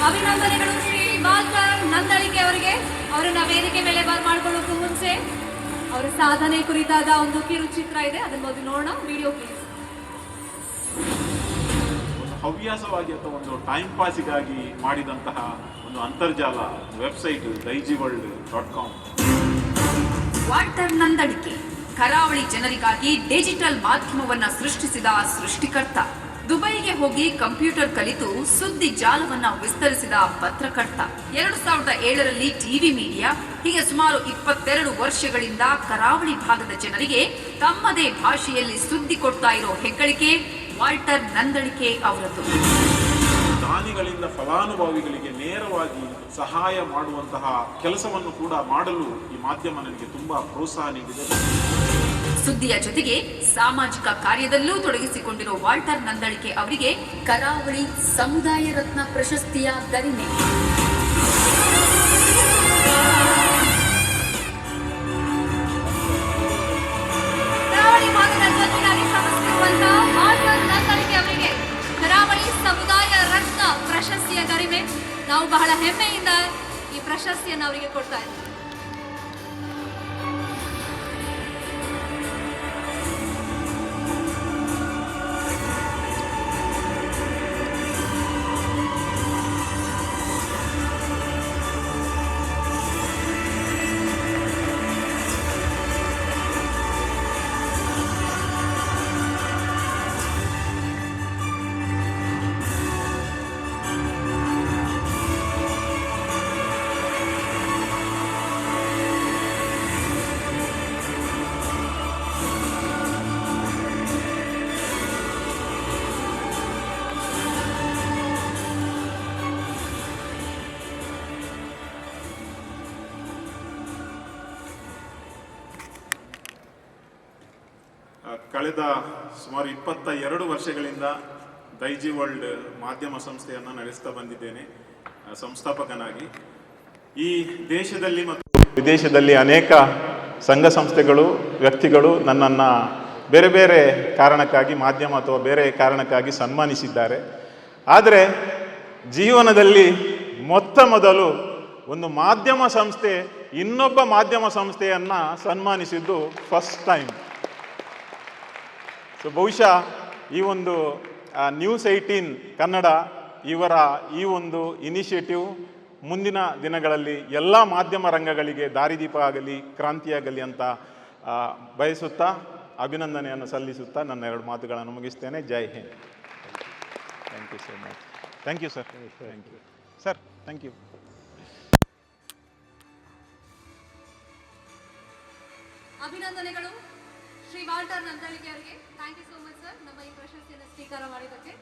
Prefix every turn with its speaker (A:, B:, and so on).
A: ಅಭಿನಂದನೆಗಳು ಶ್ರೀ ವಾಲ್ಟರ್ ನಂದಳಿಕೆ ಅವರಿಗೆ. ಅವರನ್ನ ವೇದಿಕೆ ಮೇಲೆ ಬರಮಾಡಿಕೊಳ್ಳೋಕ್ಕೂ ಮುಂಚೆ ಅವರ ಸಾಧನೆ ಕುರಿತಾದ ಒಂದು ಕಿರುಚಿತ್ರ ಇದೆ. ಅದನ್ನು ಮೊದಲು ನೋಡೋಣ. Video please.
B: ಒಂದು ಹವ್ಯಾಸವಾಗಿ ಅಥವಾ ಒಂದು ಟೈಮ್ ಪಾಸಿಗಾಗಿ ಮಾಡಿದಂತಹ ಒಂದು ಅಂತರ್ಜಾಲ ವೆಬ್ಸೈಟ್ ದೈಜಿವರ್ಲ್ಡ್.ಕಾಮ್.
C: ವಾಲ್ಟರ್ ನಂದಳಿಕೆ, ಕರಾವಳಿ ಜನರಿಗಾಗಿ ಡಿಜಿಟಲ್ ಮಾಧ್ಯಮವನ್ನ ಸೃಷ್ಟಿಸಿದ ಸೃಷ್ಟಿಕರ್ತ. ದುಬೈಗೆ ಹೋಗಿ ಕಂಪ್ಯೂಟರ್ ಕಲಿತು ಸುದ್ದಿ ಜಾಲವನ್ನ ವಿಸ್ತರಿಸಿದ ಪತ್ರಕರ್ತ. 2007ರಲ್ಲಿ ಟಿವಿ ಮೀಡಿಯಾ. ಹೀಗೆ ಸುಮಾರು 22 ವರ್ಷಗಳಿಂದ ಕರಾವಳಿ ಭಾಗದ ಜನರಿಗೆ ತಮ್ಮದೇ ಭಾಷೆಯಲ್ಲಿ ಸುದ್ದಿ ಕೊಡ್ತಾ ಇರೋ ಹೆಗ್ಗಳಿಕೆ ವಾಲ್ಟರ್ ನಂದಳಿಕೆ ಅವರದ್ದು.
B: ದಾನಿಗಳಿಂದ ಫಲಾನುಭವಿಗಳಿಗೆ ನೇರವಾಗಿ ಸಹಾಯ ಮಾಡುವಂತಹ ಕೆಲಸವನ್ನು ಕೂಡ ಮಾಡಲು ಈ ಮಾಧ್ಯಮ ನನಗೆ ತುಂಬಾ ಪ್ರೋತ್ಸಾಹ ನೀಡಿದೆ.
C: ಸುದ್ದಿಯ ಜೊತೆಗೆ ಸಾಮಾಜಿಕ ಕಾರ್ಯದಲ್ಲೂ ತೊಡಗಿಸಿಕೊಂಡಿರೋ ವಾಲ್ಟರ್ ನಂದಳಿಕೆ ಅವರಿಗೆ ಕರಾವಳಿ ಸಮುದಾಯ ರತ್ನ ಪ್ರಶಸ್ತಿಯ ಗರಿಮೆ.
A: ಕರಾವಳಿ ಭಾಗದ ಜನರಿಗಾಗಿ ಶ್ರಮಿಸುತ್ತಿರುವಂತಹ ವಾಲ್ಟರ್ ನಂದಳಿಕೆ ಅವರಿಗೆ ಕರಾವಳಿ ಸಮುದಾಯ ರತ್ನ ಪ್ರಶಸ್ತಿಯ ಗರಿಮೆ. ನಾವು ಬಹಳ ಹೆಮ್ಮೆಯಿಂದ ಈ ಪ್ರಶಸ್ತಿಯನ್ನು ಅವರಿಗೆ ಕೊಡ್ತಾ ಇದ್ದೀವಿ.
B: ಕಳೆದ ಸುಮಾರು 22 ವರ್ಷಗಳಿಂದ ದೈಜಿ ವರ್ಲ್ಡ್ ಮಾಧ್ಯಮ ಸಂಸ್ಥೆಯನ್ನು ನಡೆಸ್ತಾ ಬಂದಿದ್ದೇನೆ ಸಂಸ್ಥಾಪಕನಾಗಿ. ಈ ದೇಶದಲ್ಲಿ ಮತ್ತು ವಿದೇಶದಲ್ಲಿ ಅನೇಕ ಸಂಘ ಸಂಸ್ಥೆಗಳು, ವ್ಯಕ್ತಿಗಳು ನನ್ನನ್ನು ಬೇರೆ ಬೇರೆ ಕಾರಣಕ್ಕಾಗಿ, ಮಾಧ್ಯಮ ಅಥವಾ ಬೇರೆ ಕಾರಣಕ್ಕಾಗಿ ಸನ್ಮಾನಿಸಿದ್ದಾರೆ. ಆದರೆ ಜೀವನದಲ್ಲಿ ಮೊತ್ತ ಮೊದಲು ಒಂದು ಮಾಧ್ಯಮ ಸಂಸ್ಥೆ ಇನ್ನೊಬ್ಬ ಮಾಧ್ಯಮ ಸಂಸ್ಥೆಯನ್ನು ಸನ್ಮಾನಿಸಿದ್ದು ಫಸ್ಟ್ ಟೈಮ್. ಸೊ ಬಹುಶಃ ಈ ಒಂದು ನ್ಯೂಸ್ 18 ಕನ್ನಡ ಇವರ ಈ ಒಂದು ಇನಿಷಿಯೇಟಿವ್ ಮುಂದಿನ ದಿನಗಳಲ್ಲಿ ಎಲ್ಲ ಮಾಧ್ಯಮ ರಂಗಗಳಿಗೆ ದಾರಿದೀಪ ಆಗಲಿ, ಕ್ರಾಂತಿಯಾಗಲಿ ಅಂತ ಬಯಸುತ್ತಾ, ಅಭಿನಂದನೆಯನ್ನು ಸಲ್ಲಿಸುತ್ತಾ ನನ್ನ ಎರಡು ಮಾತುಗಳನ್ನು ಮುಗಿಸ್ತೇನೆ. ಜೈ Hind. Thank you so much. Thank you, sir. Thank you, sir. Thank you.
A: ಅಭಿನಂದನೆಗಳು ಶ್ರೀ ವಾಲ್ಟರ್ ನಂದಳಿಕೆ ಅವರಿಗೆ. Thank you so much, sir, ನಮ್ಮ ಈ ಪ್ರಶಸ್ತಿಯನ್ನು ಸ್ವೀಕಾರ ಮಾಡಿದ್ದಕ್ಕೆ.